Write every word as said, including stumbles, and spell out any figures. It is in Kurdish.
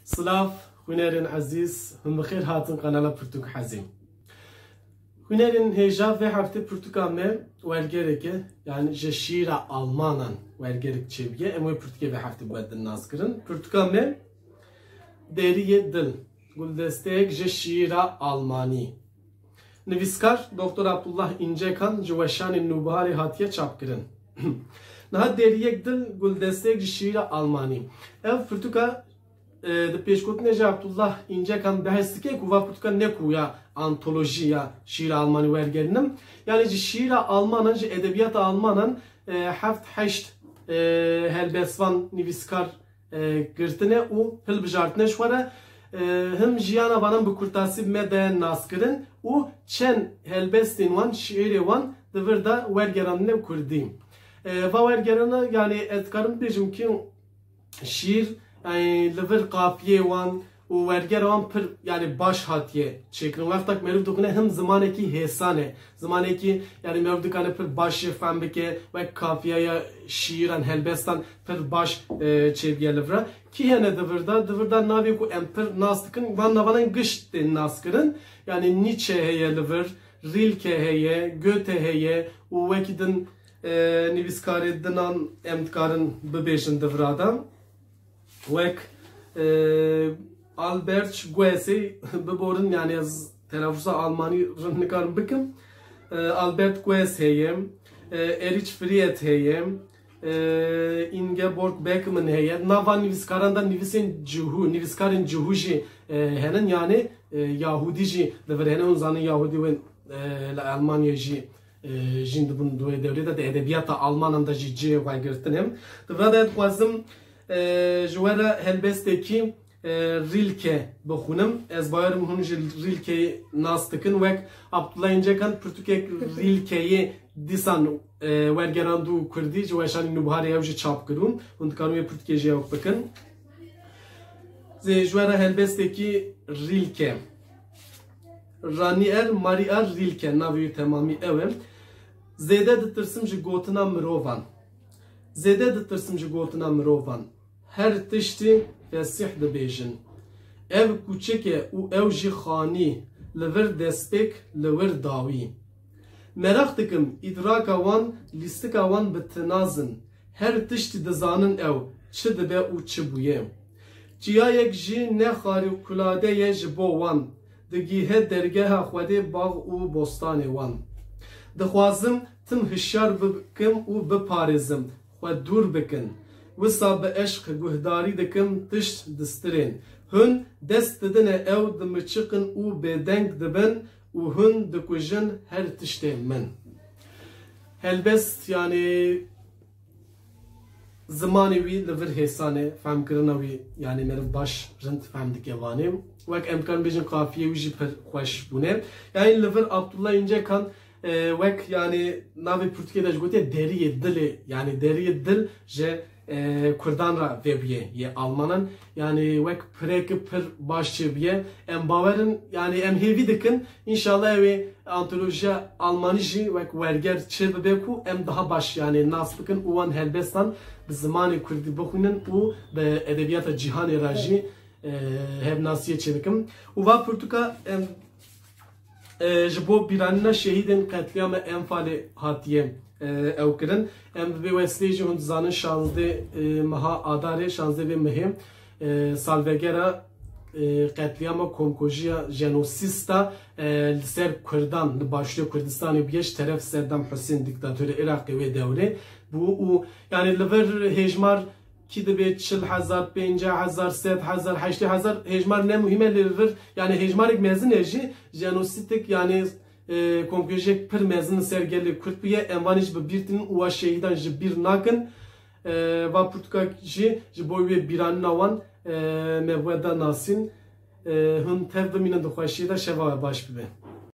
Silav, hûnerên ezîz, hûn bi xêr hatin kanala Pirtûk Hezî. Hûnerên hêja vê heftê pirtûka me wergereke, yani ji şiîra Almanan wergerek çêbûye. Em wê pirtûkê vê heftê bi we din nas kirin. Pirtûka me Deriyê Dil, guldesteyek ji şiîra Almanî. Nivîskar Doktor Abdullah Încekan ji weşanên Nûbiharê hatiye çapkirin. Niha Deriyek Dil, guldesteyek ji şiîra Almanî. Ev pirtûka, e, di pêşgotinê ji Abdullah Încekan behs dike ku va pirtûka ne ku ya antolojî ya şiîra Almanî wergerînim. Yani ji şiîra Almanan, ji edebiyata Almanan, e, heft heşt, e, helbestvan, nivîskar, e, girtine û hilbijartine ji xwe re, e, him jiyana vanan bi kurtasî bi me daye naskirin û çend helbestên wan, şiîrê wan di vir de wergerandine kurdî. E, va wergerana, yani ez dikarim bêjim ki şiîr, yani li vir qafiyê wan û wergera wan pir, yani baş hatiye çêkirin. Wexta ku meriv dixwine him zimanekî hêsan e. Zimanekî, yani meriv dikare pir baş jê fehm bike, wek kafiyeya şiîran, helbestan pir baş, e, çêbiye li vir. Kî hene di vir de? Di vir de navê ku em pir nas dikin, van navanan giş tên nas kirin. Yani Nietzsche heye li vir, Rilke heye, Goethe heye û wekî din, e, nivîskarê dinan em dikarin bibêjin di vira de. Wek, e, Albert Goesê, biborin, yani ez telaffuza almanî rind nikarim bikim. E, Albert Goes heye, e, Erich Fried heye, e, Ingeborg Bachmann heye. Nava nivîskaran de nivîsên cihû, nivîskarên cihû jî, e, henin, yani, e, Yahûdî jî di vir hene, hûn zanin Yahûdî wên, e, li Almanyayê jî, e, jîn dibûn di wê dewrê de, di edebiyata Almanan de jî cihê xwe girtin hem. Di vira de dixwazim, e, ji we re helbestekî, e, Rilke bixwînim. Ez bawerim hûn jî Rilkeyê nas dikin. Wek Abdullah Încekan pirtûkek Rilkeyê dîsan, e, wergerandû kurdî, ji weşanî Nûbiharê ew jî çap kirûn. Hûn dikarin wê pirtûkê jî ewk bikin. Zê ji we re helbestekî Rilke. Ranier Maria Rilke, navê wî temamî ew e. Zêde ditirsim ji gotina mirovan. Zêde ditirsim ji gotina mirovan. Her tiştî fesîh dibêjin. Ev kûçik e û ew jî xanî, li vir destpêk, li wir dawî. Meraq dikim, îdraka wan, lîstika wan bi tinazin. Her tiştî dizanin ew, çi dibe û çi bûye. Çiyayek jî ne xarîkulade ye ji bo wan, digîhe dergeha Xwedê bax û bostanê wan. Dixwazim tim hişyar bikim û biparêzim, xwe dûr bikin. Wisa bi eşq guhdarî dikim tişt distirên. Hûn dest didine ew dimiçiqin û bêdeng dibin û hûn dikujin her tiştê min. Helbest, yani, zimanê wî li vir hêsan e, fehmkirina wî, yani meriv baş, rind fehm dike vanê. Wek em dikarin bêjin qafiyê wî jî pir xweş bûne. Yani li vir Abdullah Încekan, e, wek yani navê pirtûkê de ji gotiye deriyê dilê, yani deriyê dil ji, e, kurdan re vebûye yê almanan. Yani wek pirek pir baş çêbûye. Em bawerin, yani em hêvî dikin, înşallah ew ê antolojiya almanî jî wek werger çê bibe ku em daha baş, yani nas bikin û wan helbestan bi zimanê kurdî bixwînin û bi edebiyata cîhanê re jî, e, hevnasiyê çêbikin. Û va pirtûka em, e, ji bo bîranîna şehîdên qetlîama Enfalê hatiye, e, ew kirin. Em bi vê wesîleyê jî hûn dizanin şazdeh, e, meha Adarê, şazdeh vê mehê, e, salvegera, e, qetlîama komkojiya jenosîsta, e, li ser Kurdan li başûrê Kurdistanê bûye ji teref Seddam Husên, dîktatorê Iraqê wê dewrê bû û yani li vir hêjmar kî dibe çil hezar, pêncî hezar, sed hezar, heştê hezar, hêjmar ne muhîm e, lê li vir, yani hêjmarek mezin e jî, jenosîdek, yani, e, komkujiyek pir mezin li ser gelê Kurd bûye, em vanê jî bi bîr tînin û wa şehîdan ji bîr nakin. E, va pirtûka jî ji bo wê bîranîna wan, e, me bi we da nasîn. E, hûn tev bimînin di xweşiyê de, şeva we baş bibe.